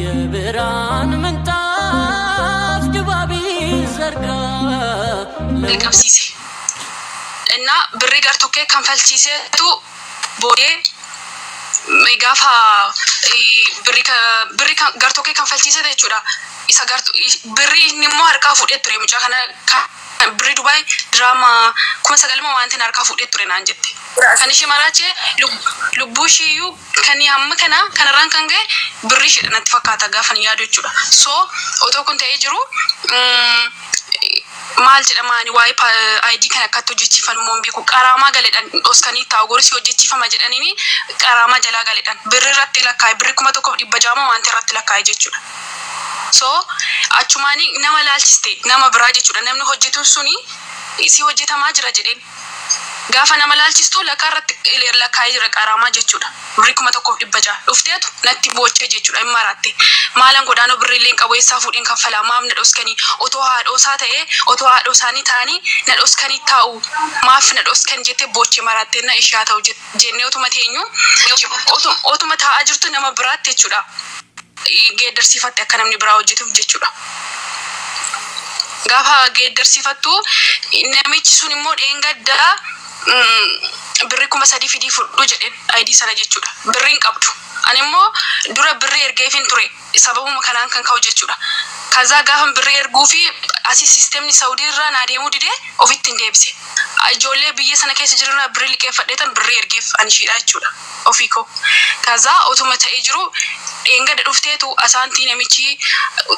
የብርሃን ምንጣፍ ድባብ ይዘርጋ። Qabsiise. Innaa birrii gartokkee kanfalchiiseetu boodee gaafa birrii gartokkee kanfalchiise jechuudha. Isa birrii inni immoo harkaa fuudhee ture mucaa kana, birrii Dubaay diraama 9,000 waan ta'in harkaa fuudhee ture naan jette. Kan ishee maraachee lubbuu isheeyyuu kan hamma kana kanarraan kan ga'e birrii isheedha natti fakkaata gaafa ni yaadu jechuudha. So otoo kun ta'ee jiru, maal jedhamaani, waa'ee ID kan akkatti hojjechiifan immoo hin beeku. Qaraamaa galeedhaan dhoskanii taa'u, gorsi hojjechiifama jedhaniini qaraamaa jalaa galeedhaan birrii irratti lakkaa'e, birrii 1,600 waan ta'e irratti lakkaa'e jechuudha. So achumaanii nama laalchiste, nama biraa jechuudha. Namni hojjetu suni isii hojjetamaa jira jedheen. Gaafa nama laalchistu lakkaa irratti lakkaa'ee jira qaraamaa jechuudha. Birrii 1,600 dhufteetu natti boochee jechuudha, hin maraatte. Maalan godhaanoo, birrii illee hin qabu, eessaa fuudheen kaffalaa? Maaf na dhoskanii? Otoo haadhoosaa ta'ee, otoo haadhoo isaanii ta'anii na dhoskanii taa'u, maaf na dhoskan jettee boochee maraatte. Na ishaa ta'u jennee otuma teenyu, otuma taa'aa jirtu nama biraatti jechuudha. Geeddarsiifatte akka namni biraa hojjetuuf jechuudha. Gaafa geeddarsiifattu namichi sun immoo dheengaddaa birrii 3,000 fidii fudhu jedheen ID sana jechuudha. Birrii hin qabdu. Ani immoo dura birrii ergeefin ture, sababuma kanaan kan ka'u jechuudha. Kazaa gaafa birrii erguu fi asii siistemni Saudii irraa naa deemuu didee ofitti hin deebise. Ijoollee biyya sana keessa jiran birrii liqeeffadheetan birrii ergeef ani ishiidha jechuudha. Ofii koo. Kazaa otuma ta'ee jiru dheengadda dhufteetu asaantii namichi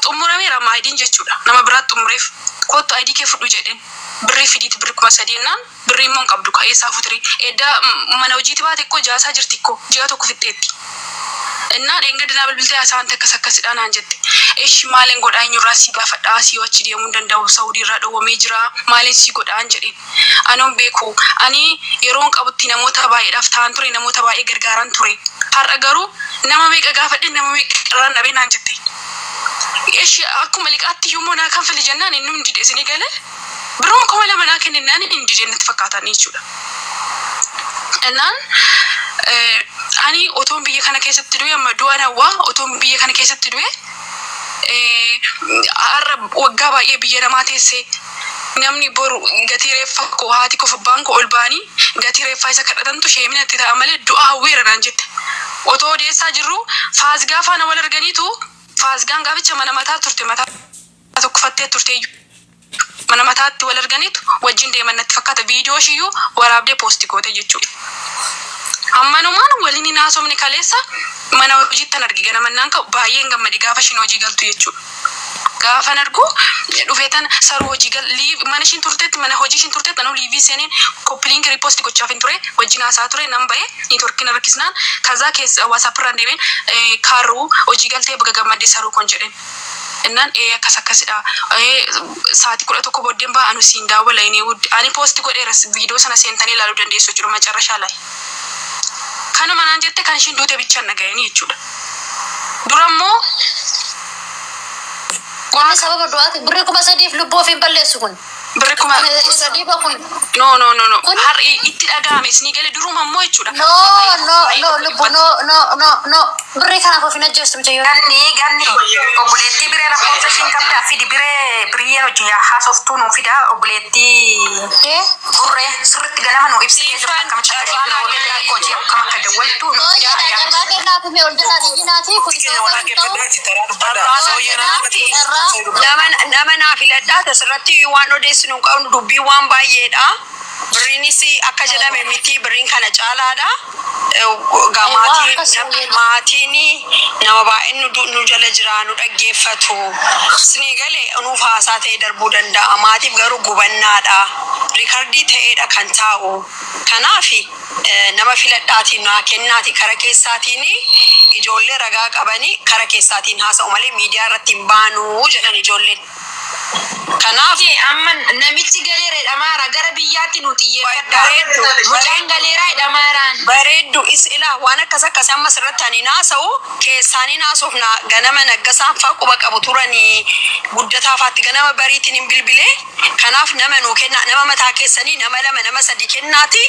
xumurameera amma IDn jechuudha. Nama biraatti xumureef, kottu ID kee fudhu jedheen. Birrii fidiiti, birrii 3,000 jennaan birrii immoo hin qabdu, ka eessaa futiri. Edda mana hojiitti baate ikkoo jaasaa jirti, ikkoo ji'a tokko fixxeetti. Innaa dheengadda naa bilbiltee asaanti akkas akkasidha naan jette. Ishi maaliin godhaa, eenyurraa sii gaafadhaa, asii achi deemuu hin danda'u, Saudii irraa dhowwamee jira, maaliin sii godhaan jedheen. Anoon beeku, ani yeroon qabutti namoota baay'eedhaaf ta'an ture, namoota baay'ee gargaaran ture. Har'a garuu nama meeqa gaafadhe, nama meeqa irraan dhabee naan jette. Ishi akkuma liqaatti iyyuu immoo naa kanfali jennaan inni hin dide, isinii galee, birruma 2,000 naa kennennaan inni hin dide natti fakkaatan jechuudha. Innaan ani otoon biyya kana keessatti du'e, amma du'a nawwaa, otoon biyya kana keessatti du'e, har'a waggaa baay'ee biyya namaa teessee, namni boru gatii reeffa koo, haati koo fi abbaan koo ol ba'anii gatii reeffaa isa kadhatantu sheemina itti ta'a malee du'a hawweera naan jette. Otoo odeessaa jirru Faasgaa faana wal arganiitu, Faasgaan gaaficha mana mataa turte, mataa tokkofattee turte iyyuu, mana mataatti wal arganiitu wajjin deeman natti fakkaata, viidiyoo ishiyyuu waraabdee post goote jechuudha. Ammanumaan waliin hin haasofne, kaleessa mana hojiitti tan arge, ganamannaan ka'u baay'een gammade gaafa ishiin hojii galtu jechuudha. Gaafan argu dhufee tan saruu hojii gal mana ishiin turtetti, mana hojii ishiin turtetti anuu live seeneen copy link repost gochaaf hin ture, wajjin haasaa ture, nan ba'e, networkiin rakkisnaan kazaa keessa WhatsApp irraan deemeen, kaaruu hojii galtee, baga gammadde saruu kon jedheen. Innaan ee akkas akkasidha. Sa'aatii 11 booddeen ba'a, anu siin daawwala inni ani post godheera, viidiyoo sana seentanii ilaaluu dandeessu jechuudha macarrashaa laay. Kanuma naan jette, kan ishiin duute bichaan dhaga'anii jechuudha. Dura immoo Namni sababa du'aati birrii 3,000f lubbuu ofiin balleessu kun. Birri kuma Sadii ba kun. No, no, no, no. Kun- Har'i itti dhaga'ame isinii galee, duruma immoo jechuudha. No, no, no, lubbu, no, no, no, no. Birrii kanaaf of hin ajjeestu mucayyoo. Ganni obboleettii biree lakkoofsa ishiin qabdaa fidi, biree biriyyeen hojii haasoftuu nuu fida, obboleettii burree sirriitti ganama nuu ibsitee jirtu, akkamitti akka dawwaltu, hojii akkam akka dawwaltu nuu Noo fida. jedha, carraa kennaaf hime, ol jalaa dhiyyinaati kun sababa hin ta'u. Carraa. Nama naa filadhaa, asirratti waan odeessinu hin qabnu, dubbiin waan baay'eedha. Birriinis akka jedhame miti, birriin kana caalaadha. Gaa maatiin akkas maatiin nama baay'een nu jala jira, nu dhaggeeffatu. Isinii galee, nuuf haasaa ta'ee darbuu danda'a. Maatiif garuu gubannaadha. Record ta'eedha kan taa'u. Kanaaf nama filadhaatiin naa kennaati, kara keessaatiin ijoollee ragaa qabanii kara keessaatiin haasa'u malee miidiyaa irratti hin baanuu jedhan ijoolleen. Kanaaf Amma namichi galeera hidhamaara gara biyyaatti nu xiyyeeffadha. Bareeddu. Mucaan galeeraa hidhamaaraan. Bareeddu is ilaa waan akkas akkas amma asirratti ani naasa'u keessaanii naasofna ganama naggasaan faa quba qabu turanii guddataa faatti ganama bariitiin hin bilbilee. Kanaaf nama nuu kenna, nama mataa keessanii nama lama nama sadi kennaati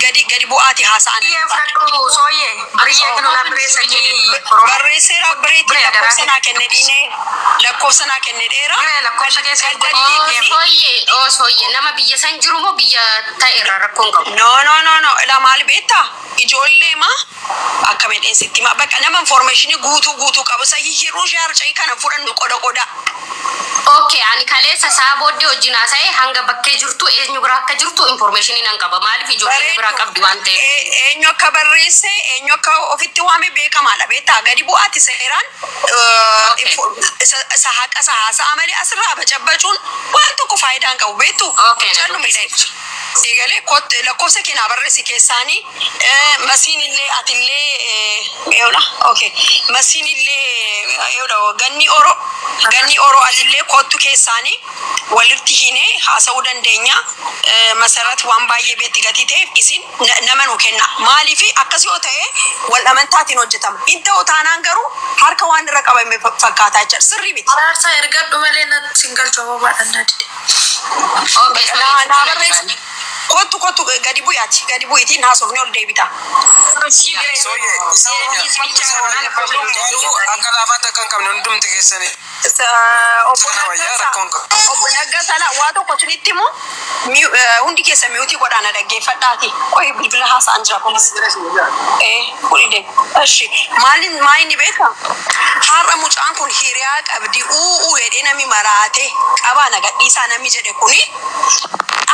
gadi gadi bu'aati haasa'an. Xiyyeeffadhu sooyyee. Biriyyee kennu biree sanyii. Barreesseera bireetti Biree adaraa lakkoofsa naa kenne dhiinee lakkoofsa naa kenne dheera. Biree lakkoofsa keessa Kallattii Sooyyee, oo sooyyee, nama biyya san jiru moo biyya ta'e irraa rakkoon qabu? No, no, no, no. Ilaa maal beektaa? Ijoollee ma akka medheensitti ma bakka nama informationii guutuu guutuu qabu isa hihiruu ishee harca'ii kana fudhannu qoda qoda. Okay, ani kaleessa isaa booddee wajjin haasa'e hanga bakkee jirtu eenyu biraa akka jirtu informationii nan qaba. Maaliif ijoollee biraa qabdi waan ta'eef. Eenyu akka barreesse, eenyu akka ofitti waame beekamaadha beektaa? Gadi bu'aati seeraan Okay. isa haqa isa haasa'a malee asirraa bacabbacuun waan tokko faayidaa hin qabu beektu. Okay, na Calluma dubbisi. Siigalee kottu lakkoofsa keenyaa barreessi keessaanii masiin illee atillee eewla okay masiin illee eewla ganni oro ganni oro atillee kottu keessaanii walitti hinee haasa'uu dandeenya. Masarat waan baay'ee beetti gatii ta'eef isin nama nu kenna. Maaliif akkas yoo ta'e wal amantaatiin hojjetama. Hin ta'u taanaan garuu harka waan irra qabame fakkaataa jechuudha. Sirrii miti. Araarsaa ergadhu malee natti hin galchu ababaadhaan na dide. Okay, Na sooyyee. na barreessi. Kottu kottu gadi bu'aati. Gadi bu'iitiin haasofni ol deebita. Sooyyee, akka laafaatti akka hin qabne hundumti keessanii. Isa obbo Sana wayyaa Naggasaa rakkoon qabu. obbo Naggasaa laa waa tokko isinitti himu hundi keessa mute godhaa na dhaggeeffadhaati. Qoy bilbila haasa'an jira kunis. Kuni deemu. Eshi maalin maayini beektaa? Har'a mucaan kun hiriyaa qabdi u'uu jedhee namni maraate qabaa na gadhiisaa namni jedhe kuni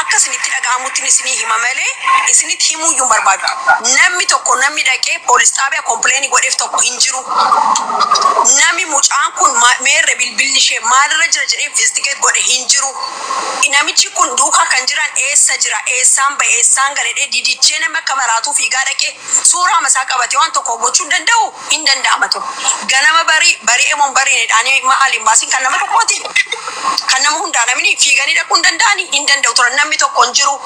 akka isinitti dhaga'amutti isinii hima malee isinitti himuu iyyuu hin barbaadu. Namni tokko namni dhaqee poolis xaabiyaa complain godheef tokko hin jiru. Namni mucaan kun meerre bilbilli ishee maalirra jira jedhee investigate godhe hin jiru. Namichi kun duukaa kan jiran eessa jira, eessaan ba'e, eessaan galedhee didichee nama akka maraatuu fiigaa dhaqee suuraa masaa qabate waan tokko gochuu hin danda'u, hin danda'ama ture. Ganama barii barii emoon bariinidhaanii maaliin baasiin kan nama tokkooti. Kan nama hundaa namni fiiganii dhaquu hin danda'ani, hin danda'u turan, namni tokko hin jiru.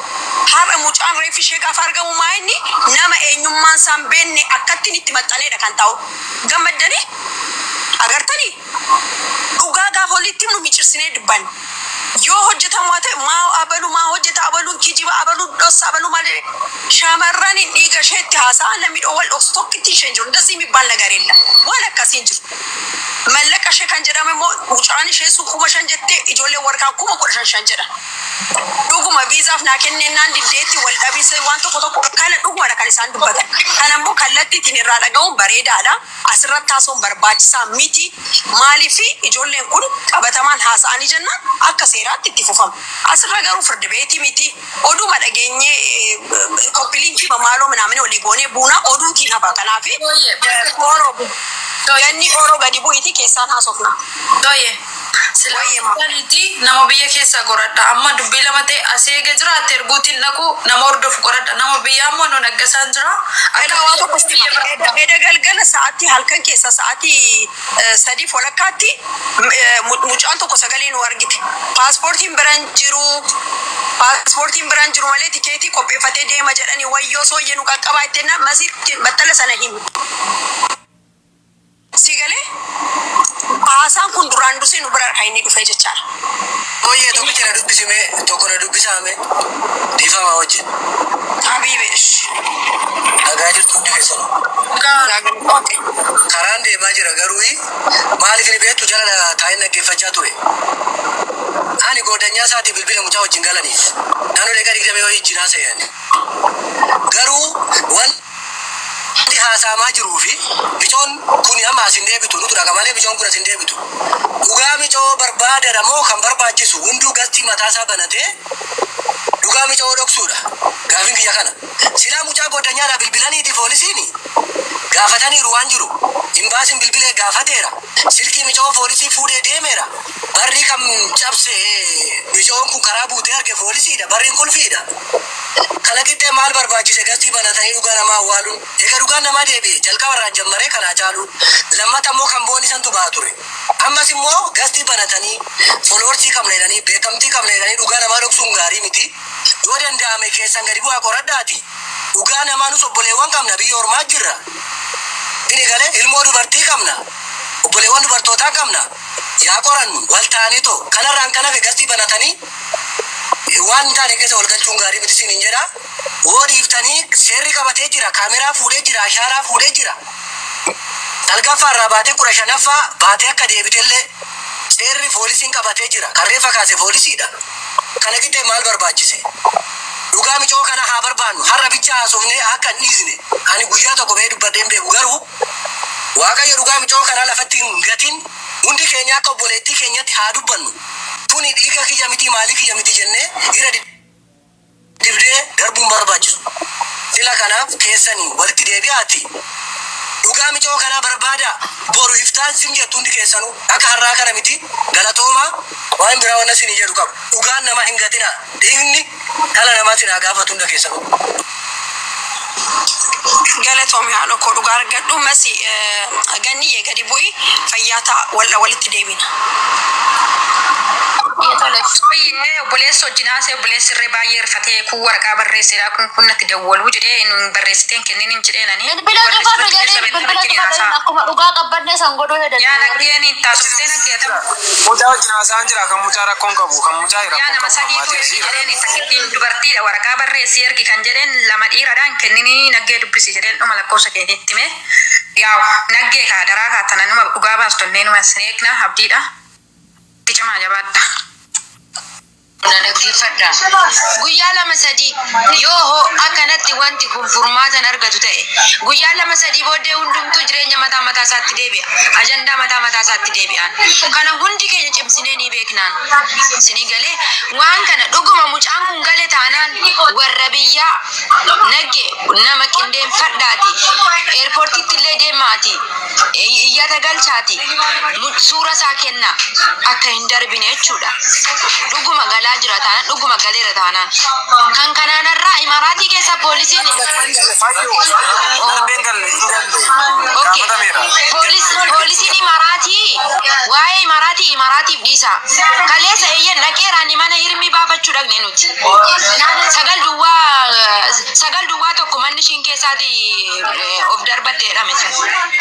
Har'a mucaan reeffi ishee gaafa argamu maa inni nama eenyummaan isaan beenne akkattiin itti maxxaneedha kan taa'u. Gammaddanii agartanii dhugaa gaafa walitti himnu micirsinee dubbanna. Yoo hojjetamu haa ta'e maa abalu maa hojjeta abaluun kijiba abaluun dhossa abaluu maal jedhe shamarran dhiiga isheetti haasa'an namni wal dhoksu tokkitti isheen jiru እንደዚህ የሚባል ነገር የለም። waan akkasii hin jiru. Mallaqa ishee kan jedhame immoo mucaan ishee sun 5,000 jettee ijoollee warqaa 15,000 jedha. Dhuguma viizaaf naa kennennaan diddeetti wal dhabiinsa waan tokko tokko kana dhugumadha kan isaan dubbatan. Kana immoo kallattiitiin irraa dhaga'uun bareedaadha. Asirratti haasa'uun barbaachisaa miti. Maaliif ijoolleen kun qabatamaan haasa'anii jennaan akka seeraatti itti fufama. Asirra garuu firdi beetii miti. Oduma dhageenyee copy link maaloo ምናምን olii goonee buuna oduutiin hafa. Kanaaf ganni oroo gadi bu'iitii keessaan haasofna. Tooyee. Wayyema. Silaa nama biyya keessaa qoradha. Amma dubbii lama ta'e asii eega jiraate erguutiin dhaqu nama hordofu qoradha. Nama biyyaa immoo nu naggasaan jira. Eda waa tokko sitti hima. Eda galgala sa'aatii halkan keessa sa'aatii 3:30tti mucaan tokko sagalee nu argite. Paaspoortiin biraan jiru. Paaspoortiin biraan jiru malee tikeetii qopheeffatee deema jedhanii wayyoo sooyyee nu qaqqabaa ittiin masiitti battala sana himi. Si galee haasaan kun duraan dursee nu bira kan inni dhufe jechaadha. Ooyyee, tokkicha na dubbisime, tokko na dubbisaame dhiifama wajjin. Habiibeesh. Nagaa jirtu hundi keessan. Karaan deemaa jira garuu maaliif ni beektu jala taa'ee dhaggeeffachaa ture. Ani goodanyaa isaatii bilbila mucaa wajjin galaniif naannoo deeqa 20 wayii jiraa se'an. Garuu wanti haasa'amaa jiruu fi micoon kun amma asin deebitu nutu dhaqa malee micoon kun asin deebitu. Dhugaa micoo barbaadadha moo kan barbaachisu hunduu gastii mataasaa banatee dhugaa micoo dhoksuudha. Gaafiin kiyya kana. Silaa mucaa goodanyaadhaa bilbilaniiti poolisiini gaafataniiru waan jiru. Imbaasiin bilbilee gaafateera. Silkii micoo poolisii fuudhee deemeera. Barrii kan cabse micoon kun karaa buutee arge poolisiidha. Barriin qulfiidha. Kana qixxee maal barbaachise gastii banatanii dhugaa namaa awwaaluun? Egaa dhugaan namaa deebi'e jalqaba irraa jammaree kanaa caalu. Lammata immoo kan booni santu ba'a ture. Amma Ammas immoo guest banatanii followersii qabna jedhanii, beekamtii qabna jedhanii dhugaa namaa dhoksuun gaarii miti. Yoo danda'ame keessan gadi bu'aa qoradhaati. Dhugaa namaa, nus obboleewwan qabna, biyya ormaa jirra. Inni galee ilmoo dubartii qabna. Obboleewwan dubartootaa qabna. Yaa qorannu wal ta'anii too kanarraan kan hafe guest banatanii waan hin taane keessa wal galchuun gaarii miti siin hin jedha. Woo dhiiftanii seerri qabatee jira, kaameraa fuudhee jira, ashaaraa fuudhee jira. Salgaffaa irraa baatee 15ffaa baatee akka deebitellee seerri poolisiin qabatee jira. Kan reeffa kaase poolisiidha. Kana qixxee maal barbaachise? Dhugaa micoo kana haa barbaannu. Har'a bicha haasofnee akka hin dhiisne. Ani guyyaa tokko ba'ee dubbadhee hin beeku, garuu Waaqayyo dhugaa micoo kanaa lafatti hin gatin. Hundi keenya akka obboleettii keenyatti haa dubbannu. Tuni dhiiga kiyya miti, maalii kiyya miti jennee irra dibdee darbuun barbaachisu. Sila kanaaf keessanii walitti deebi'aati. Dhugaa micoo kanaa barbaada. Boru iftaan sim jettu hundi keessanuu akka har'aa kana miti. Galatooma, waan biraa wanna isinii jedhu qabu. Dhugaan nama hin gatina. Dhiigni dhala namaa sin haa gaafatu hunda keessanuu. Galatoomi haadha koo, dhugaa argadhu. Masi ganniyyee gadi bu'i, fayyaa ta'a, walla walitti deebina. Sooyyee obboleessa wajjin haasa'e, obboleessi irree baay'ee rifatee kun waraqaa barreessedha, kun kun natti dawwaluu jedhee nun barreessiteen kennin hin jedheen ani. Bilbila cufadhu jedhiin, bilbila cufadhu, akkuma dhugaa qabbannee san godhuu Yaa hedhan. Naggeen taasiftee naggeetamu. Mucaa wajjin haasa'an jira, kan mucaa rakkoon qabu, kan mucaa Yaa rakkoon nama qabu, kan sadiitu maatii ergi asii jedheen, takkittiin dubartiidha waraqaa barreessi ergi kan jedheen, lama dhiiradhaan kenninii naggee dubbisi jedheen, dhuma lakkoofsa keetiitti hime. Yaa naggee kaa daraa kaa tana numa dhugaa baastonnee numa sin eegna abdiidha. Itti cimaa, jabaadha. Na dhaggeeffadha. Guyyaa 2 3 yoo hoo akkanatti wanti kun furmaatan argatu ta'e, guyyaa 2 3 booddee hundumtuu jireenya mataa mataa isaatti deebi'a. Ajandaa mataa mataa isaatti deebi'an. Kana hundi keenya cimsinee ni beeknaan. Sinii galee waan kana dhuguma mucaan kun gale taanaan, warra biyyaa nagge nama qindeenfadhaati. Airportiitti illee deemaati. Iyyata galchaati. Suura isaa kenna akka hin darbine jechuudha. Dhuguma galaa jira taanaan, dhuguma galeera taanaan. Kan kanaanarraa Imaraatii keessa poolisiin Darbeen galle hin galle. Okay. Gaafatameera. Poolisiin Imaraatii waa'ee Imaraatii Imaraatiif dhiisa. Kaleessa eeyyan dhaqeeraan mana hirmii baafachuu dhaqne nuti. 9 0 0 1 manni ishiin keessaati of darbatte jedhame sun.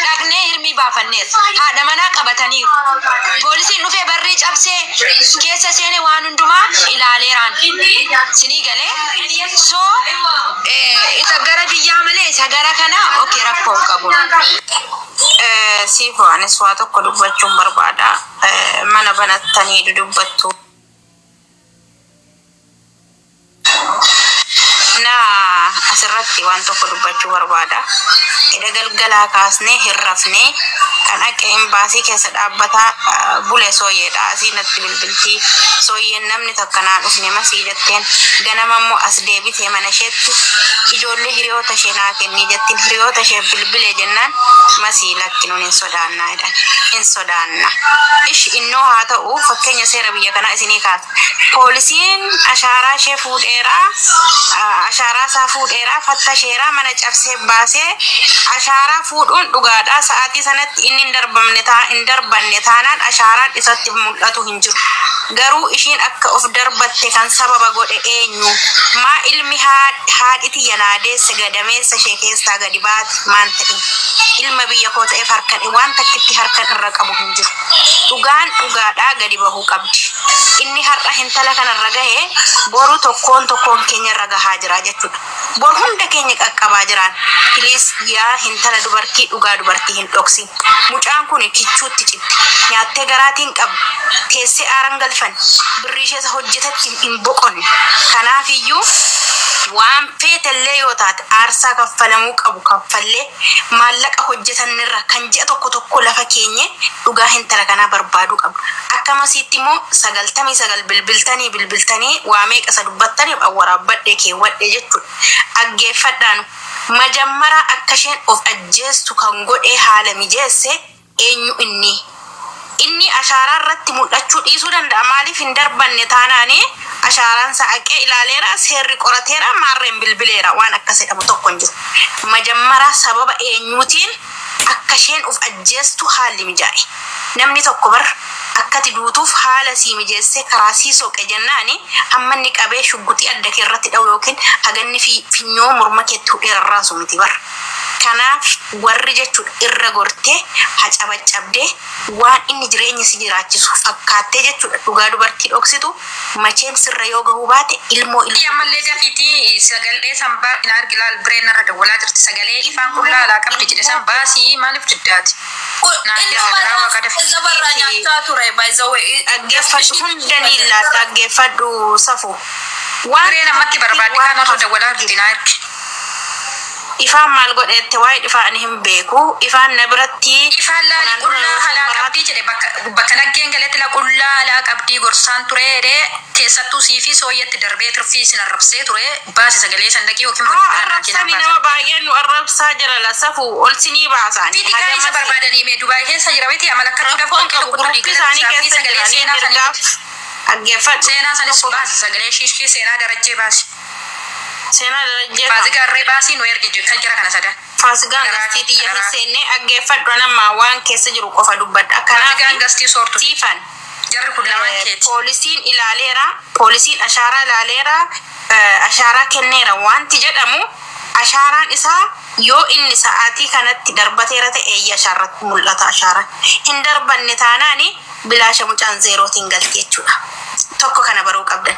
Dhaqnee hirmii baafanneerra. Haadha manaa qabataniiru. Poolisiin dhufee barrii cabsee keessa seene, waan hundumaa ilaaleeraan. Sinii galee so isa gara biyyaa malee isa gara kanaa okay rakkoo hin qabu. Siifoo, anis waa tokko dubbachuun barbaada. Mana banattanii dudubbattu. Na asirratti waan tokko dubbachuu barbaada. Eda galgalaa kaasnee hin rafnee, kan akka embaasii keessa dhaabbataa bule sooyyeedha. Asii natti bilbiltii sooyyeen, namni takka naa dhufne masii jetteen. Ganama immoo as deebitee mana isheetti ijoollee hiriyoota ishee naa kennii jettiin. Hiriyoota ishee bilbilee jennaan, masii lakki, nun hin sodaannaa jedhan. Hin sodaanna. Ish, innoo haa ta'u, fakkeenya seera biyya kanaa isinii kaasa. Poolisiin ashaaraa ishee fuudheera, ashaaraa isaa fuudheera, fattasheera, mana cabsee baasee ashaaraa fuudhuun dhugaadha. Sa'aatii sanatti inni hin darbamne taa hin darbanne taanaan ashaaraan isatti mul'atu hin jiru. Garuu ishiin akka of darbatte kan sababa godhe eenyu? Maa ilmi haadhi tiyya naa deesse gadameessa ishee keessaa gadi baate maan ta'in? Ilma biyya koo ta'eef harkan waan takkitti harkan irra qabu hin jiru. Dhugaan dhugaadhaa gadi bahuu qabdi. Inni har'a hintala kanarra gahe boru tokkoon tokkoon keenya irra gahaa jira jechuudha. Bor hunda keenya qaqqabaa jiraan. Please yaa hintala dubartii, dhugaa dubartii hin dhoksin. Mucaan kun kichuutti citte. Nyaattee garaatiin qabdu. Teessee aaran galfan. Birrii ishees hojjetatti hin boqonne. Kanaafiyyuu waan feetellee yoo taate aarsaa kaffalamuu qabu kaffallee, maallaqa hojjetannirra kan ji'a tokko tokko lafa keenye dhugaa hintala kanaa barbaaduu qabdu. Akka masiitti immoo 99 bilbiltanii bilbiltanii waa meeqa isa dubbattaniif awwaraabbadhee keewwadhee jechuudha. Dhaggeeffadhaan, majammaraa akka isheen of ajjeestu kan godhee haala mijeesse eenyu inni? Inni ashaaraa irratti mul'achuu dhiisuu danda'a. Maaliif hin darbanne taanaani ashaaraan isaa haqee ilaaleera, seerri qorateera, maarreen bilbileera, waan akkas jedhamu tokko hin jiru. Majammaraa sababa eenyuutiin akka isheen of ajjeestu haalli mijaa'e? Namni tokko bar akkati duutuuf haala sii mijeessee karaa sii soqe jennaani hamma inni qabee shugguxii adda kee irratti dha'u yookiin haganni finyoo morma keetti hudhee rarraasu miti bar. Kanaaf warri jechuudha irra gortee hacabaccabdee waan inni jireenya si jiraachisu fakkaattee jechuudha dhugaa dubartii dhoksitu macheem sirra yoo gahuu baate ilmoo Ilmoo ammallee dafiitii sagalee san baasii na argi laal bireen narra dawwalaa jirti sagalee ifaan qullaa alaa qabdi jedhe san baasii maaliif diddaati? Inni zabarraa nyaachaa ture by the way. Dhaggeeffadhu hunda ni ilaalla dhaggeeffadhu safu. Waan Bireen ammatti barbaadde waan kaan narra dawwalaa jirti na argi. Ifaan maal godheette waa'ee ifaa ani hin beeku. Ifaan na biratti Ifaan laalii qullaa halaa qabdii jedhe bakka bakka naggeen galetti la qullaa halaa qabdii gorsaan ture jedhee keessattuu sii fi sooyyatti darbee tirfii isin arrabsee ture baasi sagalee sandaqii yookiin Haa hojii kanaa kennan arrabsanii baasa. nama baay'een nu arrabsaa jira la safu ol sinii baasaani. Fidi kaa isa barbaadanii mee Dubaay keessa jira miti amala akka Rakkoon bakkee qabu tokkotti guruppii isaanii galatti keessa sagalee jiranii seenaa sanii ergaaf dhaggeeffadhu. Seenaa sanis baasi sagalee shiishii seenaa darajjee baasi. Seenaa darajjee kan. Faasigaa irree baasii nu ergi kan jira kana sadan. Faasigaan gastii xiyya hin seenne dhaggeeffadhu anammaa waan keessa jiru qofa dubbadha. Kanaaf Faasigaan gastii soortu. siifan. Jarri kun lamaan keeti. Poolisiin ilaaleera, poolisiin ashaaraa ilaaleera, ashaaraa kenneera wanti jedhamu ashaaraan isaa yoo inni sa'aatii kanatti darbateera ta'e eeyya ashaarratti mul'ata ashaaraan. Hin darbanne taanaani bilaasha mucaan zeerootiin galti jechuudha. Tokko kana baruu qabdan.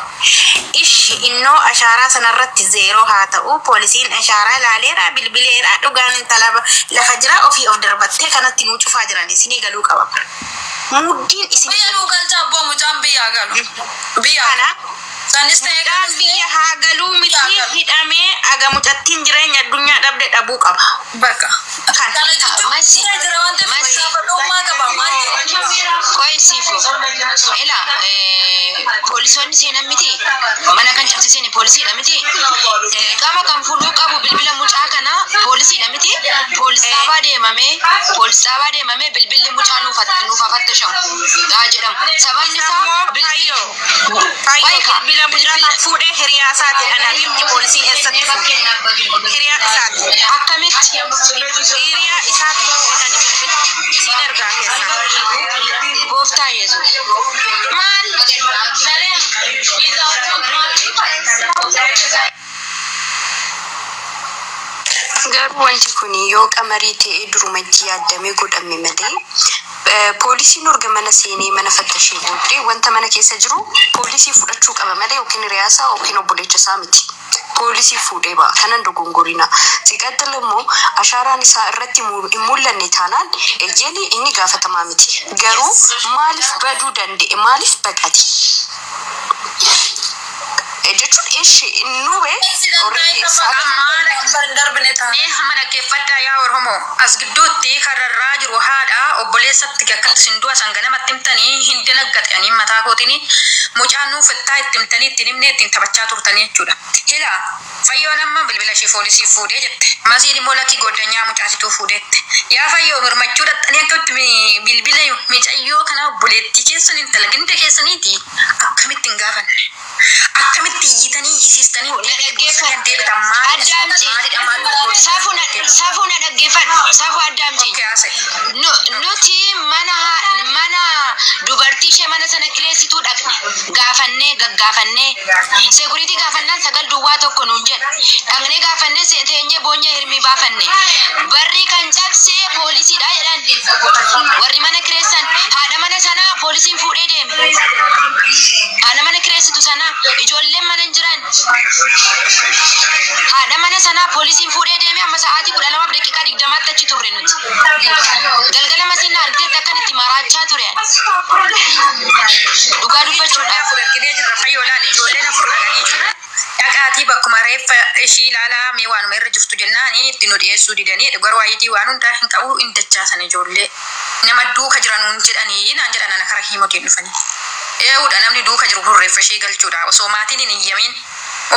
Ishi innoo ashaaraa sanarratti zeeroo haa ta'u poolisiin ashaaraa ilaaleera bilbileera dhugaan intala lafa jira ofii of darbattee kanatti nuu cufaa jiran isinii galuu qaba. Muddiin isinii Biyya nuu galcha abboo mucaan biyyaa galu. Biyya kana sanis ta'e mucaan biyya haa galuu miti hidhamee aga mucattiin jireenya addunyaa dhabde dhabuu qaba. Bakka. Kana. Kana jechuun Masi, jira jira waan ta'eef masi. gaafadhummaa qaba maal jedhu. Qoy siifo. Ela, poolisoonni seenan miti. Mana kan cabse seene poolisiidha miti. Dirqama kan fuudhuu qabu bilbila mucaa kanaa poolisiidha miti. Poolis dhaabaa deemamee, poolis dhaabaa deemamee bilbilli mucaa nuuf nuuf hafattashamu. Gaa jedhamu. Sababni Isa isaa immoo bilbilli fayyoo fayyoo Wayka bilbila mucaa kan fuudhee hiriyaa isaati anaaf poolisiin eessatti fuudhe hiriyaa isaati. Akkamitti? Hiriyaa isaati fuudhani bilbila siin ergaa keessaa. Gooftaa Yesuus. Maal? Garuu wanti kun yoo qamarii ta'ee durumatti yaadamee godhame malee poolisiin erga mana seenee mana fattashee booddee wanta mana keessa jiru poolisii fudhachuu qaba malee yookiin hiriyaasaa yookiin obboleessa isaa miti. Poolisii fuudhee ba'a. Kanan dogongorina. Siqaxxil immoo ashaaraan isaa irratti hin mul'anne taanaan eeyyee inni gaafatamaa miti. Garuu maaliif baduu danda'e? Maaliif baqate? Jechuun ishee nube already Mee hamma dhaggeeffadhaa yaa Oromoo as gidduutti kararraa jiru haadha obboleessatti akkatti isin du'a san ganamatti himtanii hin danaggaxanii mataa kootiin mucaan nuuf ittaa itti himtanii ittiin himnee ittiin taphachaa turtanii jechuudha. Hila fayyoon amma bilbila ishii poolisii fuudhee jette. Masiin immoo lakkii goddanyaa mucaasituu fuudheette. Yaa fayyoo mirmachuu dhaxxanii akkamitti bilbila micayyoo kana obboleettii keessan intala ganda keessaniiti akkamitti hin gaafanne? Akkamitti iyyitanii iyyisiistanii deebitan deebitan maal Addaamci. Safuu na dhaggeeffadhu. Safuu addaamci. Nuti mana mana dubartii ishee mana sana kireessituu dhaqne gaafannee gaggaafannee security gaafannaan 901 nuun jedhe dhaqnee gaafannee teenyee boonyee hirmii baafanne barri kan cabsee poolisiidha jedhan warri mana kireessan haadha mana sanaa poolisiin fuudhee deeme haadha mana kireessitu sanaa ijoolleen mana hin jiran haadha mana sanaa poolisiin fuudhee deeme amma sa'aatii 12:20tti achi turre nuti galgala masiin argiteetti akkan itti maraachaa ture ani dhugaa dubbachuudhaaf. Afur arginee jirra fayyoo laal ijoolleen afur dhaqanii jiru. Dhaqaatii bakkuma reeffa ishii ilaalaa mee waanuma irra jirtu jennaani itti nu dhiyeessuu didanii garuu wayitii waan hundaa hin qabu hin dachaasan ijoollee. Nama duuka jiran jedhanii naan jedhan ana kara hiimotiin dhufanii. Eewudha namni duuka jiru kun reeffa ishee galchuudha osoo maatiin hin iyyamin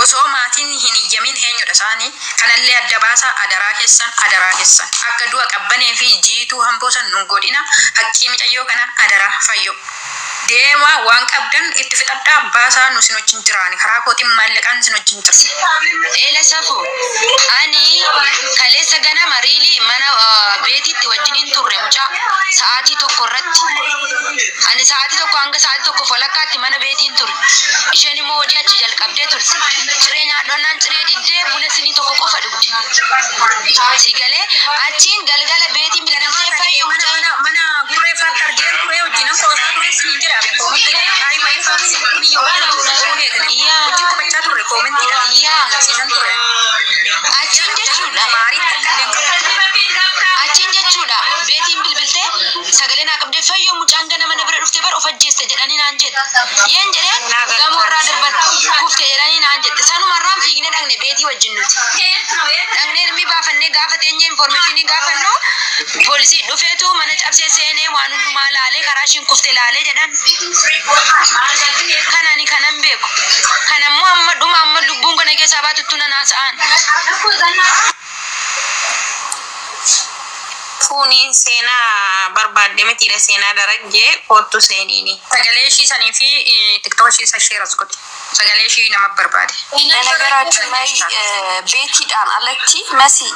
osoo maatiin hin iyyamin eenyudha isaanii kanallee adda baasaa adaraa keessan adaraa keessan akka du'a qabbanee fi jiituu hamboo san nun godhina haqqii micayyoo kana adaraa fayyoo. Deemaa waan qabdan itti fixadhaa baasaa nu isin wajjin jiraani. Karaa kootiin maallaqaan isin wajjin jira. Eela safu ani kaleessa ganama really mana beetitti wajjiniin turre mucaa sa'aatii 1 irratti. Ani sa'aatii 1 hanga sa'aatii 1 walakkaatti mana beetiin ture. Isheen immoo hojii achi jalqabdee turte. Ciree nyaadhonnaan ciree diddee buna sinii tokko qofa dhugde. Si galee achiin galgala beetiin bilbiltee fayyo Mana mucaa mana mana gurree faatti argeen ture wajjin qoosaa ture siin jedha koomentii haayima biyya wajjin Yaa wajjin taphachaa turre koomentiidhaan yaa labsiisan ture. achiin jechuudha. Maarii takka illee hin qabu. Achiin jechuudha beetiin bilbiltee sagalee naa qabdee fayyoo mucaan ganama na bira dhuftee bar of ajjeeste jedhanii naan jette. Yeen jedheen gamoo irraa darban kufte jedhanii naan jette. Sanumarraan fiignee dhaqne beetii wajjin nuti. Dhaqnee ilmi baafannee gaafa teenyee informationii gaafannu poolisii dhufeetu mana cabsee seenee waan hundumaa laalee karaa ishiin kufte laalee jedhan. Kana ani kanan beeku. Kanammoo amma dhuma amma lubbuun kana keessaa baatuttu nan haasa'an. Fuuniin seenaa barbaadde mitiidha seenaa darajjee koottu seeniini. Sagalee ishii sanii fi tiktoka ishii isa share as godhi. Sagalee ishii nama barbaade. በነገራችን ላይ beetiidhaan alatti masi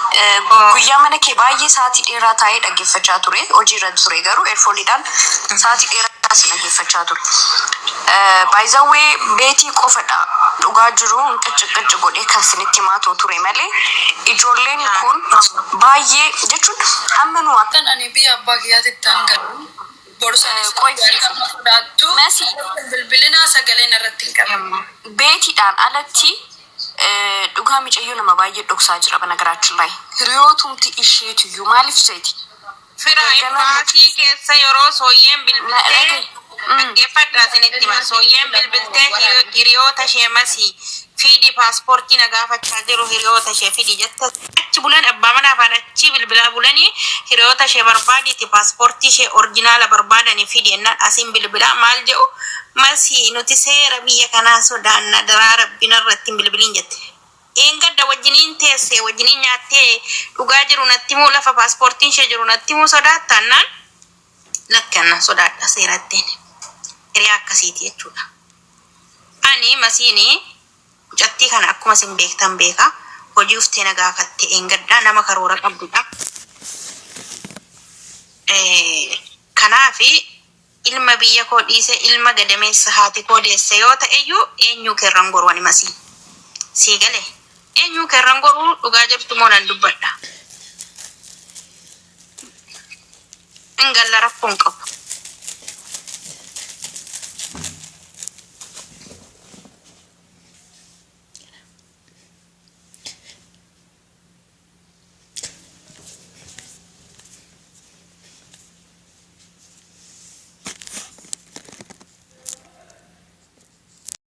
guyyaa mana kee baay'ee sa'aatii dheeraa taa'ee dhaggeeffachaa ture hojii irra ture garuu eerfooniidhaan sa'aatii dheeraa si dhaggeeffachaa ture. By the way beetii qofadha dhugaa jiru qicci qicci godhee kan sinitti himaa ture malee ijoolleen kun baay'ee jechuun amma nu akka Kan ani biyya abbaa kiyyaatitti hangalu borsan isa qoy nama sodaattu Masi bilbilinaa sagaleen irratti hin qabamu. beetiidhaan alatti dhugaa micayyoo nama baay'ee dhoksaa jira በነገራችን ላይ hiriyootumti isheetuyyuu maaliif seeti Fira galgala imbaasii keessa yeroo sooyyeen bilbiltee dhagee dhaggeeffadhaa isinitti hima. Sooyyeen bilbiltee hiriyoota ishee masii fiidi paaspoortii na gaafachaa jiru hiriyoota ishee fidi jette. Achi bulan abbaa manaa afaan achi bilbilaa bulanii hiriyoota ishee barbaadiiti paaspoortii ishee orjinaala barbaadanii fidi jennaan asiin bilbilaa maal jedhu masii nuti seera biyya kanaa sodaanna daraa rabbina irratti hin bilbiliin jette. Eengadda wajjiniin teessee wajjiniin nyaattee dhugaa jiru natti himuu lafa paaspoortiin ishee jiru natti himuu sodaattannaan lakkanna sodaadha seeratteen. Hiriyaa akkasiiti jechuudha. Ani masiini mucattii kana akkuma isin beektan beeka. Hojii uftee na gaafatte eengaddaa nama karoora qabdudha. Kanaafi ilma biyya koo dhiise ilma gadameessa haati koo deesse yoo ta'eyyuu eenyuu kerran goru ani masii. Sii galee eenyuu kerran goruu dhugaa jirtu moo nan dubbadha. Hin galla rakkoon qabu.